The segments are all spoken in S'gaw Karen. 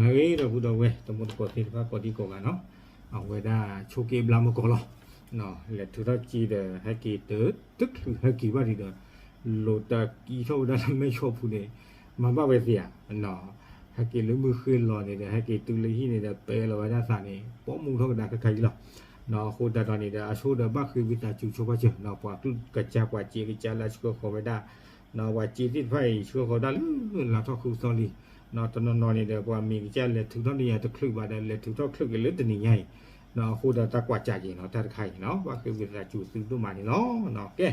ဒီပုၢ်ဒီဝဲၢ် တံၤသကိးသ့ၣ်တဖၣ်ကိးဒံကိးဂၤနီၤ, အဝဲဒၣ်ဆိးက့ဘျါမုၢ်ကီၤလီၤ. လဲၤထုးထီၣ်စ့ဒီး ဟဲက့ၤတချုးဟဲက့ၤဘၣ်ဒံးဒီး လိာ်တၢ်ကံထီၣ်ဝဲဒၣ်လၢမဲၢ်ဆီးပူၤန့ၣ် မၤဘၣ်ဝဲသ့ဧါ. ဟဲက့ၤလၢမုၢ်ဃ့ၢ်လီၤန့ၣ်ဒီး ဟဲက့ၤတုၤလၢဟံၣ်န့ၣ်ဒီး ပဲလီၤဝဲဒၣ်သးန့ၣ် ပိာ်မုၣ်ထီၣ်ကဒါခဲခါအံၤလီၤ. အဃိသတးဒီးန့ၣ်ဒီး အဆိဒီးဘၣ်ဃ့ဝံသးစူၤဆိပာ်စၢၤ ပှၤကစၢ်ပှၤစ့ကစၢ်လၢအဆှၢဃီၤဝဲဒၣ် ပှၤစ့သ့ၣ်တဖၣ်အံၤ ဆှၢဃီၤဒၣ်လၢလါထီၣ်ဃုသီလံ. တနီၤနီၤန့ၣ်ဒီး ပှၤမ့ၢ်ကစၢ်လဲၤထုးထီၣ်န့ၢ်ယၤတချုးဘၣ်ဒီး လဲၤထုးထီၣ်ချုးက့ၤလၢတနံၤညါအံၤ, အဃိဒီးတၢ်ကွၢ်စးက့ၤနီၤ တၢ်တခါအံၤနီၤ ဘၣ်ဃ့ဝံသးစူၤသုဒိၣ်မးန့ၣ်လီၤ. ကဲ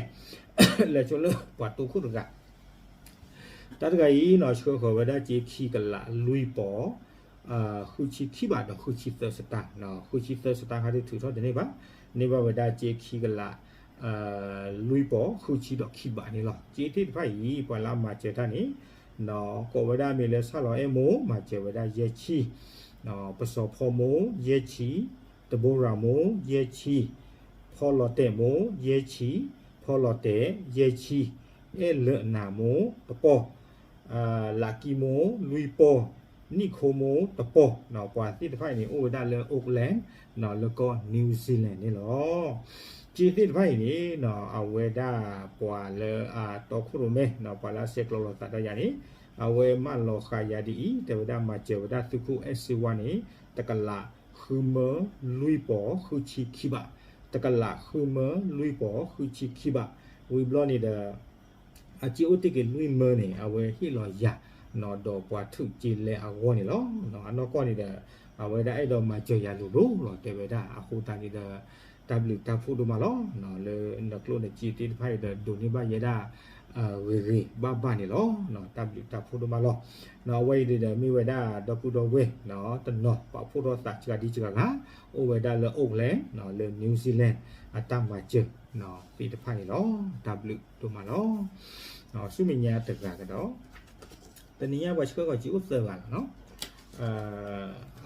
လဲၤဆိလၢပှၤတိခိၣ်တဂၤ တၢ်တဂၤအံၤနီၤ ဆှၢဃီၤဝဲဒၣ်စ့ခံကလးလွံၢ်ပီၤ ဃုဆံခံဘးဒီးဃုဆံသၢစတၢၢ်, ဃုဆံသၢစတၢၢ်ခါဒုးထုးထီၣ်တန့ၢ်ဘၣ်, န့ၢ်ဘၣ်ဝဲဒၣ်စ့ခံကလး လွံၢ်ပီၤ ဃုဆံဒီးခံဘးန့ၣ်လီၤ. စ့သ့ၣ်တဖၣ်အံၤ ပှၤလၢအမၤစၢၤတၢ်န့ၣ် ကိးဝဲဒၣ်မ့ၢ်လၢ ဆၣ်လီၤအဲၣ်မိၢ် မၤစၢၤဝဲဒၣ်ယဲၢ်ဆံ, ပစီၤဖီမိၢ် ယဲၢ်ဆံ, တဘိရၤမိၢ် ယဲၢ်ဆံ, ဖီလီၤတဲာ်မိၢ် ယဲၢ်ဆံ, ဖီလီၤတဲာ် ယဲၢ်ဆံ, အဲၣ်လၢအနၤမိၢ် တပီၢ်, လးကံမိၢ် လွံၢ်ပီၢ်, နံၣ်ခိမိၢ် တပီၢ်, ပှၤသ့ၣ်တဖၣ်အံၤန့ၣ် အိၣ်ဝဲဒၣ်လၢ Auckland လၢကီၢ် New Zealand န့ၣ်လီၤ. စ့သ့ၣ်တဖၣ်အံၤန့ၣ် အဝဲဒၣ်ပှၤလၢအတီခိၣ်ရိၣ်မဲ ပှၤလၢအဆဲးကျိးလိာ်သးဒီးယၤန့ၣ် အဝဲမၢလီၤဃာ်ယၤဒ်အံၤ တဲဝဲဒၣ်မၤစၢၤဝဲဒၣ်သုးခိၣ်အဲၣ်စ့ဝါန့ၣ် တကလးဃုမၢလွံၢ်ပီၤဃုဆံခံဘး, တကလးဃုမၢလွံၢ်ပီၤဃုဆံခံဘး, ဝံၤဘျီန့ၣ်ဒီး အစ့အိၣ်တ့ၢ်က့ၤလွံၢ်မၢန့ၣ် အဝဲဟ့ၣ်လီၤယၤ ဒီးပှၤထုးစ့လဲအဂီၢ်န့ၣ်လီၤ. အနီၢ်ကီၢ်န့ၣ်ဒီး အဝဲဒၣ်အဲၣ်ဒိးမၤစၢၤယၤလိၤလိၤလီၤ တဲဝဲဒၣ်. အဃိသတးန့ၣ်ဒီး တၢ်ဘျုးတၢ်ဖှိၣ်ဒိၣ်မးလီၤ. လၢနကျိၣ်နစ့သ့ၣ်တဖၣ်အံၤဒီး ဒိးန့ၢ်ဘၣ်ယဲဒၣ် ဂ့ၤဂ့ၤဘၣ်ဘၣ်န့ၣ်လီၤ. တၢ်ဘျုးတၢ်ဖှိၣ်ဒိၣ်မးလီၤ. အဝဲအံၤန့ၣ်ဒီး မ့ၢ်ဝဲဒၣ်ဒီပုၢ်ဒီဝဲၢ်တနီၤ ပာ်ဖှိၣ်ထီၣ်သးစှၤဒံစှၤဂၤ အိၣ်ဝဲဒၣ်လၢ Auckland လၢ New Zealand အတၢ်မၤစၢၤသ့ၣ်တဖၣ်န့ၣ်လီၤ. တၢ်ဘျုးဒိၣ်မးလီၤ. ဆူမဲာ်ညါတဂၤကဒီး တနံၤညါပှၤဆှၢဃီၤစ့အိၣ်သၢဂၤလီၤနီၤ.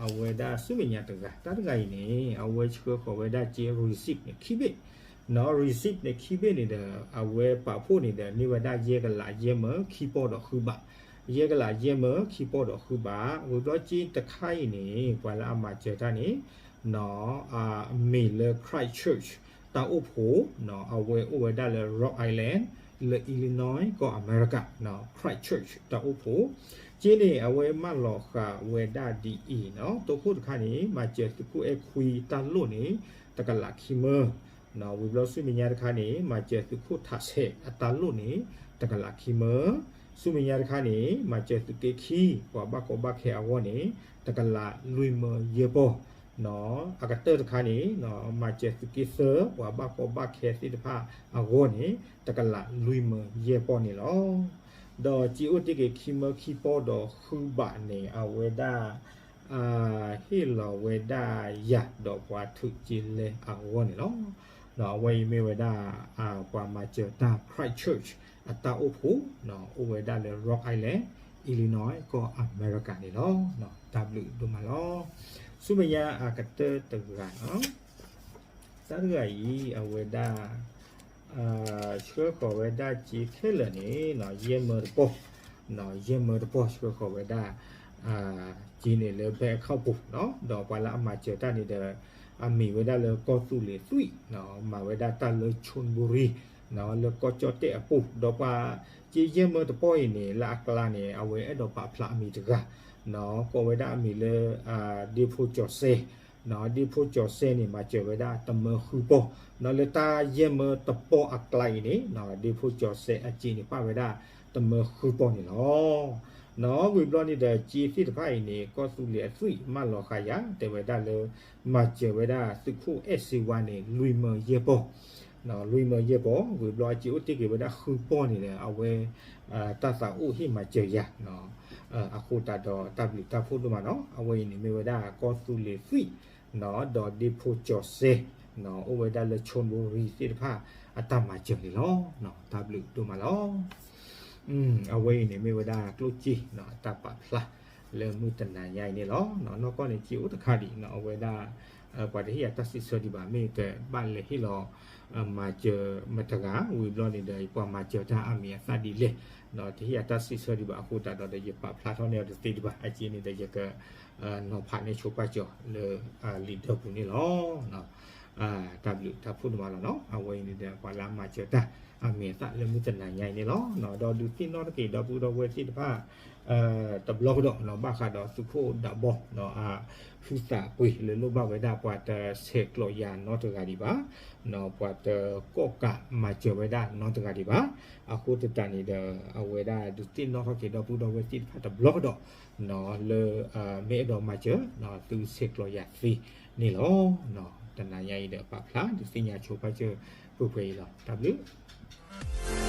အဝဲဒၣ်ဆူမဲာ်ညါတဂၤ တၢ်တဂၤအံၤန့ၣ် အဝဲဆှၢဃီၤဝဲဒၣ်စ့ receipt န့ၣ်ခံဘ့ၣ်နီၤ. receipt န့ၣ်ခံဘ့ၣ်န့ၣ်ဒီး အဝဲပာ်ဖှိၣ်န့ၣ်ဒီး န့ၢ်ဝဲဒၣ်ယဲၢ်ကလးယဲၢ်မၢခံပီၢ်ဒီးဃုဘး, ယဲၢ်ကလးယဲၢ်မၢခံပီၢ်ဒီးဃုဘး. ဝံၤဘျီစ့တခါအံၤန့ၣ် ပှၤလၢအမၤစၢၤတၢ်န့ၣ် မ့ၢ်လၢ Christchurch တၢ်အိၣ်ဖှိၣ် အဝဲအိၣ်ဝဲဒၣ်လၢ Rock Island လၢ Illinois ကီၢ်အမဲရကၤ Christchurch တၢ်အိၣ်ဖှိၣ်. စ့န့ၣ် အဝဲမၢလီၤဃာ်ဝဲဒၣ်ဒ်အံၤနီၤ. တိခိၣ်တခါန့ၣ် မၤစၢၤသုးခိၣ်အဲၣ်ခွံတၢ်လိၣ်န့ၣ် တကလးခံမၢ ဝံၤဘျီဆူမဲာ်ညါတခါန့ၣ် မၤစၢၤသုးခိၣ်ထးဆဲးအတၢ်လိၣ်န့ၣ် တကလးခံမၢ. ဆူမဲာ်ညါတခါန့ၣ် မၤစၢၤသုးက့ခံ ပှၤဘၣ်ကီဘၣ်ခဲအဂီၢ်န့ၣ် တကလးလွံၢ်မၢယဲၢ်ပီၢ်. အကတၢၢ်တခါန့ၣ် မၤစၢၤသုးက့သၢ ပှၤဘၣ်ကီဘၣ်ခဲသ့ၣ်တဖၣ်အဂီၢ်န့ၣ် တကလးလွံၢ်မၢယဲၢ်ပီၢ်န့ၣ်လီၤ. ဒီးစ့အိၣ်တ့ၢ်က့ၤခံမၢခံပီၢ်ဒီးဃုဘးန့ၣ် အဝဲဒၣ် ဟ့ၣ်လီၤဝဲဒၣ်ယၤဒီးပှၤထုးစ့လဲအဂီၢ်န့ၣ်လီၤ. အဝဲအံၤမ့ၢ်ဝဲဒၣ် ပှၤမၤစၢၤတၢ် Christchurch အတၢ်အိၣ်ဖှိၣ် အိၣ်ဝဲဒၣ်လၢ Rock Island, Illinois ကီၢ်အမဲရကၤန့ၣ်လီၤ. တၢ်ဘျုးဒိၣ်မးလီၤ. ဆူမဲာ်ညါအကတၢၢ်တဂၤနီၤ. တၢ်တဂၤအံၤ အဝဲဒၣ် ဆှၢဃီၤဝဲဒၣ်စ့ခဲလၢာ်န့ၣ် ယဲၢ်မၢတပီၢ်, ယဲၢ်မၢတပီၢ်ဆှၢဃီၤဝဲဒၣ် စ့န့ၣ်လၢ bank account ပူၤနီၤ. ဒီးပှၤလၢအမၤစၢၤတၢ်န့ၣ်ဒီး အမံၤဝဲဒၣ်လၢကီၢ်သူလ့ၤသွံၣ် မၤဝဲဒၣ်တၢ်လၢ Chonburi လၢကီၢ်ကၠီၣ်တဲၣ်အပူၤ, ဒီးပှၤစ့ယဲၢ်မၢတပီၢ်အံၤန့ၣ် လၢအကျါန့ၣ် အဝဲအဲၣ်ဒိးပာ်ဖျါအမံၤတဂၤ ကိးဝဲဒၣ်အမံၤလၢ ဒ့ဖိကၠီၤစဲ, ဒ့ဖိကၠီၤစဲန့ၣ် မၤစၢၤဝဲဒၣ်တမၢဃုပီၢ်, လၢတၢ်ယဲၢ်မၢတပီၢ်အကျါအံၤန့ၣ် ဒ့ဖိကၠီၤစဲအစ့န့ၣ် ပာ်ဝဲဒၣ်တမၢဃုပီၢ်န့ၣ်လီၤ. ဝံၤဘျီန့ၣ်ဒီး စ့သ့ၣ်တဖၣ်အံၤန့ၣ် ကီၢ်သူလ့ၤအသွံၣ်မၢလီၤဃာ်ယၤ တဲဝဲဒၣ်လၢ မၤစၢၤဝဲဒၣ်သုးခိၣ်အဲၣ်စ့ဝါန့ၣ် လွံၢ်မၢယဲၢ်ပီၢ် လွံၢ်မၢယဲၢ်ပီၢ်, ဝံၤဘျီအစ့အိၣ်တ့ၢ်က့ၤဝဲဒၣ်ဃုပီၢ်န့ၣ်ဒီး အဝဲ တၢ်သးအိၣ်ဟ့ၣ်မၤစၢၤယၤ အဃိသတးဒီးတၢ်ဘျုးတၢ်ဖှိၣ်ဒိၣ်မးနီၤ. အဝဲအံၤန့ၣ်မ့ၢ်ဝဲဒၣ်ကီၢ်သူလ့ၤသွံၣ် ဒီးဒ့ဖိကၠီၤစဲ အိၣ်ဝဲဒၣ်လၢ Chonburi သ့ၣ်တဖၣ်အတၢ်မၤစၢၤန့ၣ်လီၤ. တၢ်ဘျုးဒိၣ်မးလီၤ. အဝဲအံၤန့ၣ်မ့ၢ်ဝဲဒၣ်ကျိၣ်စ့ အတၢ်ပာ်ဖျါ လၢမုၢ်တနၤညါအံၤန့ၣ်လီၤ. နီၢ်ကီၢ်န့ၣ် က့ၤအိၣ်တခါဒံး အဝဲဒၣ် ပှၤတဟ့ၣ်ယၤတၢ်စံးဆၢဒံးဘၣ် မ့ၢ်ကဘၣ်လဲၤဟ့ၣ်လီၤ မၤစၢၤမတဂၤ ဝံၤဘျီန့ၣ်ဒီး ပှၤမၤစၢၤတၢ်အမံၤအသၣ်ဒ်လဲၣ် တဟ့ၣ်ယၤတၢ်စံးဆၢဒံးဘၣ်အဃိသတးဒီး ယပာ်ဖျါထီၣ်န့ၢ်အီၤတသ့ဒံးဘၣ် အက့န့ၣ်ဒီး ယက နီၤဖးန့ၢ်ဆိပာ်စၢၤလၢ လံာ်ဒၢပူၤန့ၣ်လီၤ. တၢ်ဘျုးတၢ်ဖှိၣ်န့ၣ်မးလီၤနီၤ အဝဲအံၤန့ၣ်ဒီး ပှၤလၢအမၤစၢၤတၢ်အမံၤအသၣ်လၢမုၢ်တနၤညါအံၤန့ၣ်လီၤ. ဒီးဒုးသ့ၣ်နီၣ်ထီၣ်က့ၤဒီပုၢ်ဒီဝဲၢ်သ့ၣ်တဖၣ် တဘျီကဒီးနီၤ ဘၣ်ဃးဒီးသုးခိၣ်ဒးဘီ အဟုသးပှ့ၤလၢလိၣ်ဘၣ်ဝဲဒၣ် ပှၤတဆဲးကျိးယၤနီတဂၤဒံးဘၣ်, ပှၤတကိးကးမၤစၢၤဝဲဒၣ်နီတဂၤဒံးဘၣ်. အဃိသတးန့ၣ်ဒီး အဝဲဒၣ်ဒုးသ့ၣ်နီၣ်ထီၣ်က့ၤဒီပုၢ်ဒီဝဲၢ်သ့ၣ်တဖၣ်တဘျီကဒီး လၢ မ့ၢ်အဲၣ်ဒိးမၤစၢၤ သုဆဲးကျိးယၤသ့န့ၣ်လီၤ. တနၤညါအံၤဒီးပာ်ဖျါဒုးသ့ၣ်ညါဆိပာ်စၢၤပှဲၤပှဲၤအံၤလီၤ. တၢ်ဘျုး